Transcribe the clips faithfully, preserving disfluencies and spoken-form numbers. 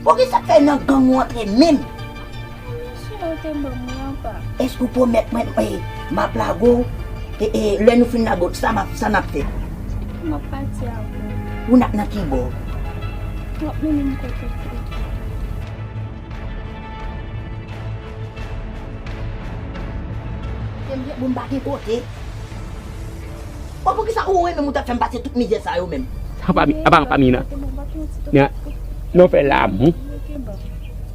Poukisa k fè nan gang ou antre menm? Chè, ou te ban m lan pa. Èske ou pwomèt mwen, e, m ap lage w, e, e, lè nou fin lage w, sa m ap, sa n ap fè? M ap pati avè w. Ou n ap nan ki bò? M ap mennen m kote w vle. Te m gen pou m pa gen kote. Bon, poukisa ou renmen moun t ap fè m pase tout mizè sa yo menm? Apa mi, apa, apa mi nan? Nan, nan fè lamou.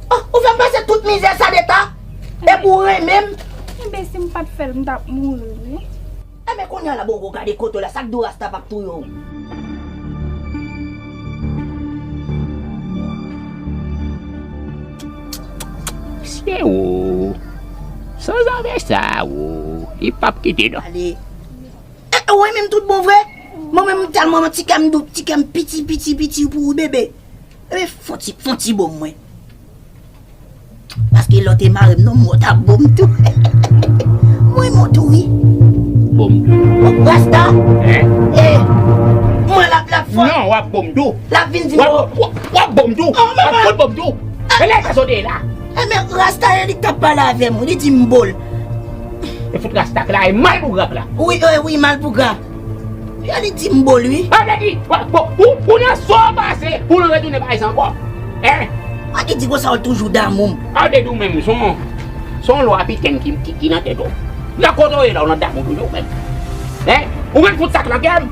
Oh, ou fè m pase tout mizè sa de tan? Epi ou renmen m? Enben, si m pa t fè l, m t ap mouri, wi. Enben, kounye a la, bon, gade kote w la, sa k di w Rasta p ap touye w? Mesye, o. Sanzave sa, o. Li p ap kite, non. Ale. E, ou renmen m tout bon vre? Mwen menm, m tèlman ti kè m dou, ti kè m piti, piti, piti pou ou, bebe. Ebyen, fon ti, fon ti bon mwen. Paske lè w te mare m non, mwen t ap bon m tou. Mwen mwen tou, wi. Bon m tou. Bon, Rasta. Hein? E, mwen l ap, l ap fò. Non, w ap bon m tou. L ap vin di m, w ap, w ap, w ap bon m tou. W ap fout bon m tou. E lè sa sote la. Enben, Rasta, e li k t ap pale avè m, wi, li di m bon l. E fout Rasta k la, e Malpougra k la. Wi, e, wi, Malpougra. Yo li di m bon l, wi. Sa vle di, bon, ou, ou nan sa w pase, pou nou retounen bay sa ankò. Hein? Ou te di konsa ou toujou damou m. A, ou te di w menm, se yon, se yon lwa piten ki, ki, ki nan tèt ou. Nan kote w ye la, ou nan damou toujou menm. Hein? Ou menm fout sa k nan kè m.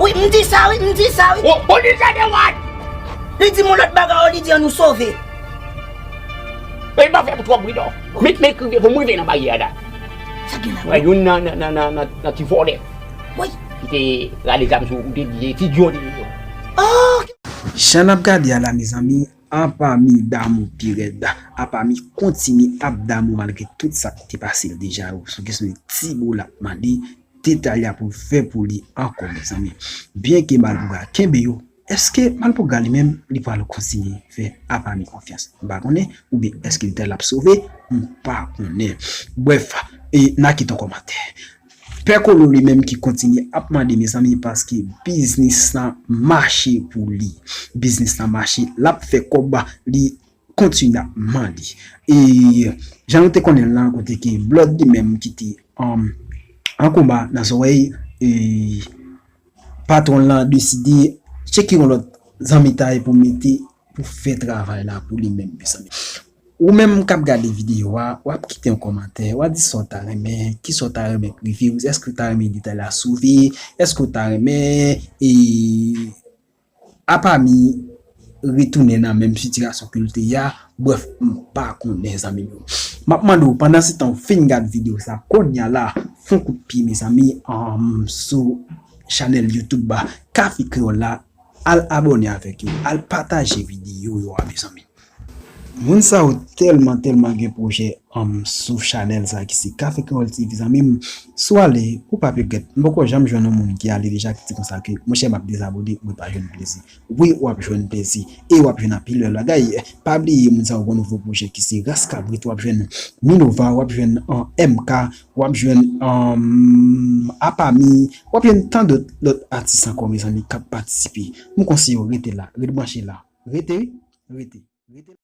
Wi, m di sa, wi, m di sa, wi. Ou, ou di sa de wad. Li di m yon lòt bagay, ou li di an nou sove. E pa fè pou twòp bri non. Met men kriye pou m rive nan baryè a la. Sa gen la? Wè, youn nan, nan, nan, nan, nan, nan ti vòlè. Wi. Ki te rale zam sou ou te di, ti dyo te di. Oh! Jan n ap gade a la, mezanmi, apa mi damou pi rèd. Apa mi kontinye ap damou malgre tout sa ki te pase l deja yo. Se yon kesyon de ti mo l ap mande, detay la pou l fè pou li ankò, mezanmi. Byenke Malpougra kenbe yo, èske Malpougra li menm, li pral kontinye fè apa mi konfyans? M pa konnen, oubyen èske li ta l ap sove? M pa konnen. Brèf, e n a kite yon kòmantè. Pè Kolo li menm ki kontinye ap mande, mezanmi, paske biznis lan mache pou li. Biznis lan mache, l ap fè kòb, li kontinye ap mande. E jan nou te konnen l lan, kote ke Blood li menm ki te, um, an konba nan zòrèy, e patwon l lan deside tcheke yon lòt zanmitay pou mete, pou fè travay la pou li menm, mezanmi. Ou menm k ap gade videyo a, w ap kite yon kòmantè, w ap di sa w ta renmen, kisa w ta renmen k rive w, èske w ta renmen detay la sove, èske w ta renmen, e, apa mi retounen nan menm sitiyasyon ke l te ye a, brèf, m pa konnen, zanmi m yo. M ap mande w, pandan se tan w fin gade videyo sa, kounye a la, fè yon kout pye, mezanmi, um, sou chanèl YouTube ba Kafe Kreyòl la, al abòne avèk yo, al pataje videyo yo a, mezanmi. Moun sa yo tèlman, tèlman gen pwojè, um, sou chanèl sa ki se Kafe Kreyòl T V, zanmi m. Si w ale, ou p ap regrèt. M poko janm jwenn yon moun ki ale deja ki di konsa ke, monchè, m ap dezabòne, mwen pa jwenn plezi. Wi, w ap jwenn plezi. E w ap jwenn anpil lòt bagay. Pa bliye, moun sa yo gen nouvo pwojè ki se Ras Kabrit, w ap jwenn Minova, w ap jwenn, um, M K, w ap jwenn, um, Apami, w ap jwenn tan dòt lòt atis ankò, mezanmi, k ap patisipe. M konseye w rete la, ret branche la. Rete, wi, rete, rete.